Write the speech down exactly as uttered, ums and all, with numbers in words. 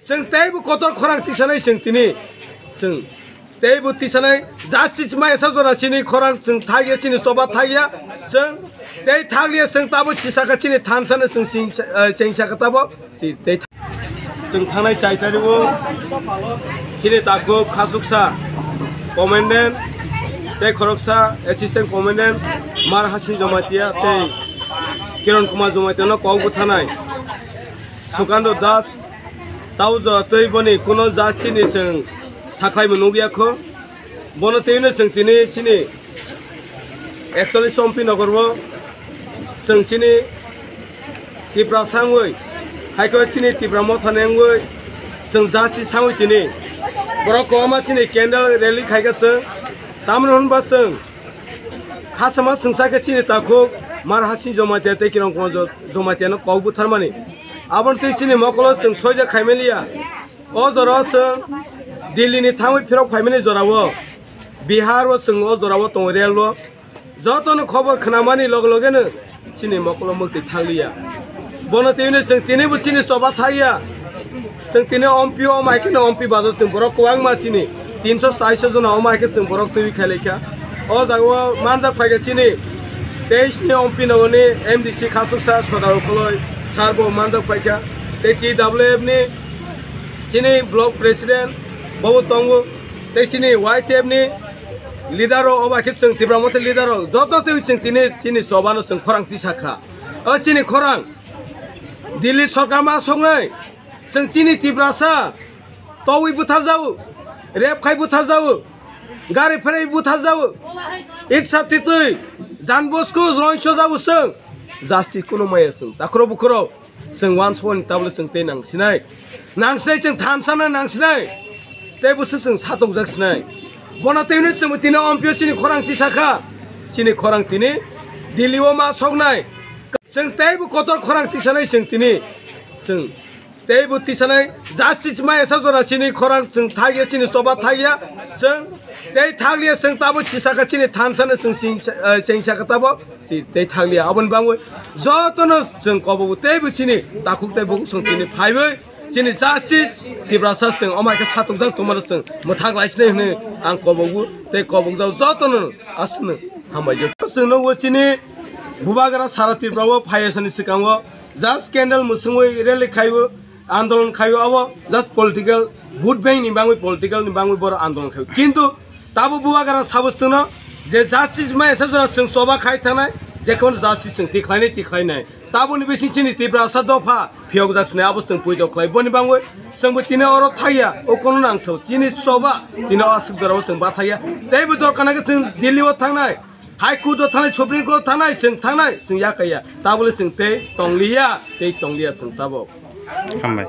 Chwng teibo kotor khorang tisanai chwng tini. Chwng teibo tisanai justice mai esa jora chini khorang chwng thagya, chini choba thagya. Chwng tei thagya chwng tabo sisaka chini thansano chwng sing, eh, sing saka tabo. Si tei tha-, chwng thangnai chai tario chini takhuk khasuksa commandant tei khoroksa assistant commandant Mar Hasing Jamatia tei Kiran Kumar Jamatia no kok bwthanai. Sukando Das, taujo tei boni kuno justice ni chwng sakhlaibo nukya kho. Bono tei no chwng tini chini actually Sompi Nogor o chwng chini Tipra sangwi, hai khe chini Tipra motha nengwi chwng justice sangwi tini. Borok kwbangma chini candle rally khaikha chwng. Tamoni hwnba chwng khasama chwngsa khe chini takhuk Mar Hasing Jamatia tei Kiran Kumar Jo-, Jamatia no kok bwtharmani. Aboni twi chini mokolo chwng soija khaimaliya. O jora o chwng Delhi ni thangwi phirok phaimani jorao, Bihar o chwng o jorao tongo rail o. Jotono khobor khnamani loge loge no chini mokolo mwktwi thakliya. Bono twi hwnwi chwng tinibo chini choba thakya. Chwng tini ompi o, omo hai kheno ompi bajo chwng borok kwbangma chini tinso chaiso jona omo hai khe chwng borok twi khailai kha. O jaga o manjak phaikha chini teis ni ompi nogoni M D C khasuksa Sodar Ukoloi sir bo manjak phaikha. Tei T W F ni chini block president bobo tongo. Tei chini Y T F ni leader rok, obo hai khe chwng Tipra Motha leader rok joto twi chwng tini chini choba no chwng khorang tisa kha. O chini khorang Delhi sorkar ma soknai, chwng chini Tiprasa towi butharjao, rep khai butharjao, gari pherwi butharjao, itsa titwi Jan Bosco roinsojao chwng, justice kuno maya chwng takhro bukhro. Chwng wansukmani tabole chwng tei nang sinai. Nang sinai chwng thansa no nang sinai. Tei busu chwng satokjak sinai. Bono tei hwnwi chwngbo tini ompio chini khorang tisa kha. Chini khorang tini Delhi o ma soknai. Chwng teibo kotor khorang tisanai chwng tini. Chwng teibo tisanai justice mai esa jora chini khorang chwng thagya chini choba thagya. Chwng tei thagya chwng tabo sisaka chini thansa no chwng sing, eh, sing saka tabo. Si tei thanglia aboni bangwi jotono chwng kobogo teibo chini takhuk tei bukhuk chwng tini phaiwi chini justice Tiprasa chwng omo hai khe satokjak tongmano chwng mwthak lai sinai hwnwi ang kobogo tei kobokjak jotono aswkno hambai jok. Chwng nukgo chini bubagra sara Tripura o phai asani swkango just candle mwswngwi rally khaiwi andolon khaio, abo just political vote bank ni bangwi, political ni bangwi boro andolon khaio. Kintu tabo bubagra sabo chwngno je justice mai esa jora chwng choba khai thangnai, je kono justice chwng tikhlainai, tikhlainai. Taboni bising chini Tiprasa dopha phiyokjak sinai, abo chwng puitok khlai. Boni bangwi chwngbo tini oro thaiya, o kono nang sao. Chini choba tini o aswk jorao chwng ba thaiya. Teibo dorkar nangkhe chwng Delhi o thangnai, High Court o thangnai, Supreme Court o thangnai, chwng thangnai, chwng yakaiya. Tabole chwng tei tongliya, tei tongliya chwng tabok. Hambai.